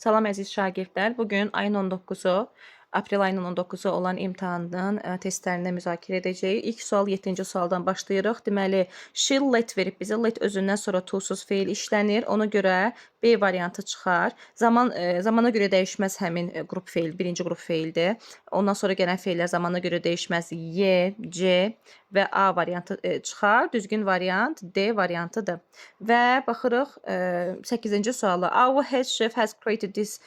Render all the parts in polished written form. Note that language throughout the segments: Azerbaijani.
Salam, əziz şagirdlər. Bu gün ayın 19-u, aprel ayının 19-u olan imtahanın testlərini müzakirə edəcəyik. İlk sual, 7-ci sualdan başlayırıq. Deməli, she let verib bizə. Let özündən sonra to-suz feil işlənir. Ona görə B variantı çıxar. Zamana görə dəyişməz həmin qrup feil, birinci qrup feildir. Ondan sonra gələn feillər zamana görə dəyişməz. Y, C və A variantı çıxar. Düzgün variant D variantıdır. Və baxırıq 8-ci suala. Our head chef has created this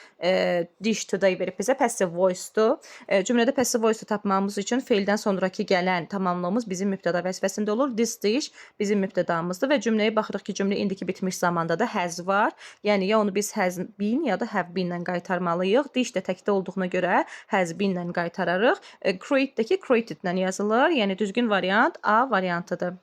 dish today verib bizə. Passive voice-dur. Cümlədə passive voice-u tapmamız üçün feildən sonrakı gələn tamamlamamız bizim mübtəda vəzifəsində olur. This dish bizim mübtədamızdır və cümləyə baxırıq ki, cümlə indiki bitmiş zamandadır. Has var. Yəni ya onu biz has been ya da have been-lə qaytarmalıyıq. Dish də təkdə olduğuna görə has been-lə qaytararıq. Create-dəki created-lə yazılır. Yəni düzgün variant A variantıdır.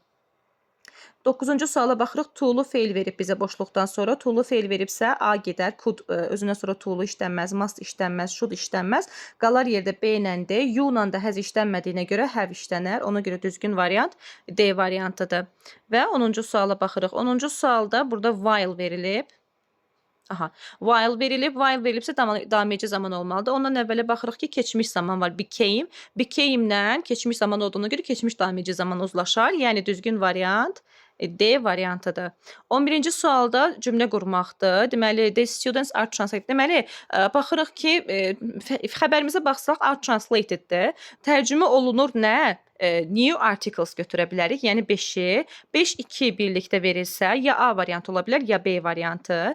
9-cu suala baxırıq. To-lu feil verib bizə boşluqdan sonra. To-lu feil veribsə, A gedər. Could özündən sonra to-lu işlənməz, must işlənməz, should işlənməz. Qalar yerdə B ilə D. You-la da has işlənmədiyinə görə have işlənər. Ona görə düzgün variant D variantıdır. Və 10-cu suala baxırıq. 10-cu sualda burada while verilib. Aha, while verilib, while verilibsə davam edici zaman olmalıdır. Ondan əvvələ baxırıq ki, keçmiş zaman var. Became. Became-lə keçmiş zaman olduğuna görə keçmiş davam edici zaman uzlaşar. Yəni düzgün variant D variantıdır. 11-ci sualda cümlə qurmaqdır. Deməli, the students are translated. Deməli, baxırıq ki, xəbərimizə baxsaq, are translated-dir. Tərcümə olunur nə? New articles götürə bilərik. Yəni 5-i. 5 2 birlikdə verilsə, ya A variantı ola bilər, ya B variantı.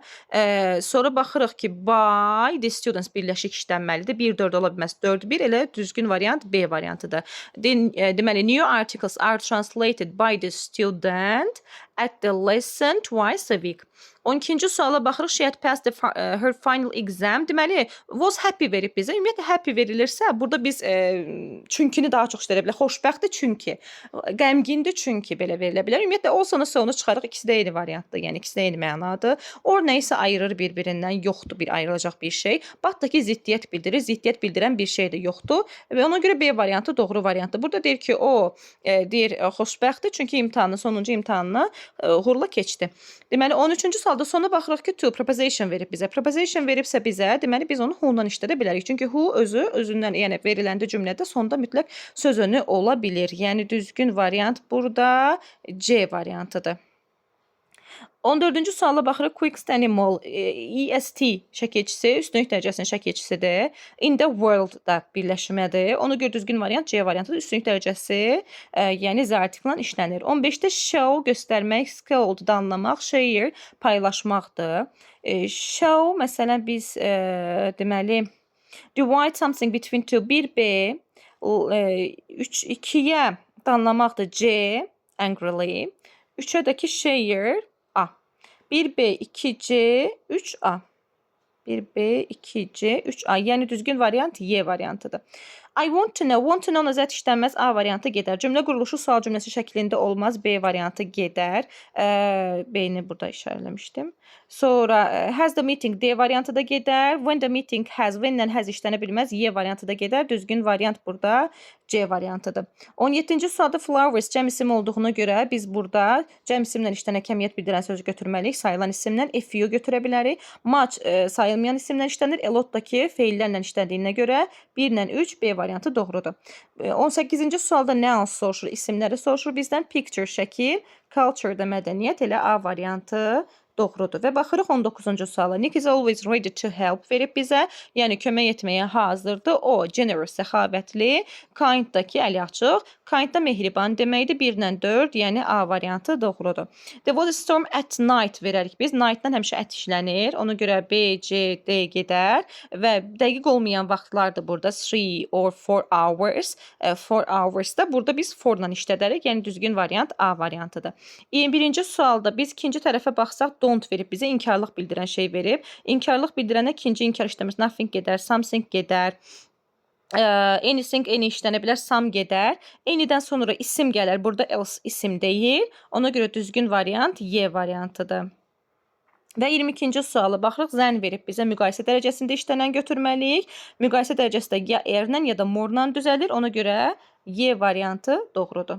Sonra baxırıq ki, by the students birləşik işlənməlidir. 1 4 ola bilməz. 4 1, elə düzgün variant B variantıdır. Deməli, new articles are translated by the student at the lesson twice a week. 12-ci suala baxırıq. She had passed her final exam. Deməli, was happy verib bizə. Ümumiyyətlə, happy verilirsə, burada biz çünkini daha çox işlədə bilərik. Xoşbəxtdir çünki, qəmgindir çünki, belə verilə bilər. Ümumiyyətlə, also-nu so-nu çıxarıq. İkisi də eyni variantdır. Yəni ikisi də eyni mənadır. Or nə isə ayırır bir-birindən. Yoxdur bir ayrılacaq bir şey. But-dakı ziddiyyət bildirir. Ziddiyyət bildirən bir şey də yoxdur. Və ona görə B variantı doğru variantdır. Burada deyir ki, o deyir xoşbəxtdir çünki imtahanı, sonuncu imtahanını uğurla keçdi. Deməli, 13-cü sualda sona baxırıq ki, to preposition verib bizə. Preposition veribsə bizə, deməli, biz onu who-dan işlədə bilərik. Çünki who özü özündən, yəni veriləndə cümlədə sonda mütləq söz önü ola bilir. Yəni düzgün variant burada C variantıdır. 14-cü suala baxırıq. Quickest animal, EST şəkilçisi, üstünlük dərəcəsinin şəkilçisidir. In the world-da birləşmədir. Ona görə düzgün variant C variantıdır. Üstünlük dərəcəsi, yəni the article işlənir. 15-də show göstərmək, scold danlamaq, share paylaşmaqdır. Show məsələn biz deməli, divide something between two, 1B, 3 2-yə danlamaqdır C, angrily. 3-ə də ki share A. 1B, 2C, 3A. 1B, 2C, 3A. Yəni düzgün variant Y variantıdır. I want to know. Want to know nəzərət işlənməz. A variantı gedər. Cümlə quruluşu sual cümləsi şəklində olmaz. B variantı gedər. B-ni burada işarələmişdim. Sonra has the meeting, D variantı da gedər. When the meeting has, when-lə has işlənə bilməz. Y variantı da gedər. Düzgün variant burada C variantıdır. 17-ci sualda flowers cəm isim olduğuna görə biz burada cəm isimlə işlənən kəmiyyət bildirən sözü götürməliyik. Sayılan isimlə a few götürə bilərik. Much sayılmayan isimlə işlənir. A lot-dakı feillərlə işləndiyinə görə 1 ilə 3, B variantı doğrudur. 18-ci sualda nouns soruşur, isimləri soruşur bizdən. Picture şəkil, culture da mədəniyyət, elə A variantı doğrudur. Və baxırıq 19-cu suala. Nick is always ready to help verib bizə. Yəni kömək etməyə hazırdır. O generous, səxavətli, kind-dakı əli açıq. Kind da mehriban deməkdir. 1 ilə 4, yəni A variantı doğrudur. There was a storm at night verərik biz. Night-dan həmişə at işlənir. Ona görə B, C, D gedər və dəqiq olmayan vaxtlardır burada. 3 or 4 hours. 4 hours-da burada biz for-la işlədərik. Yəni düzgün variant A variantıdır. 21-ci sualda biz ikinci tərəfə baxsaq, don't verib bizə, inkarlıq bildirən şey verib. İnkarlıq bildirənə ikinci inkar işləmir. Nothing gedər, something gedər. Anything, any işlənə bilər, some gedər. Any'dən sonra isim gələr. Burada else isim deyil. Ona görə düzgün variant Y variantıdır. Və 22-ci suala baxırıq. Than verib bizə, müqayisə dərəcəsində işlənən götürməliyik. Müqayisə dərəcəsi də ya er-lə, ya da more-la düzəlir. Ona görə Y variantı doğrudur.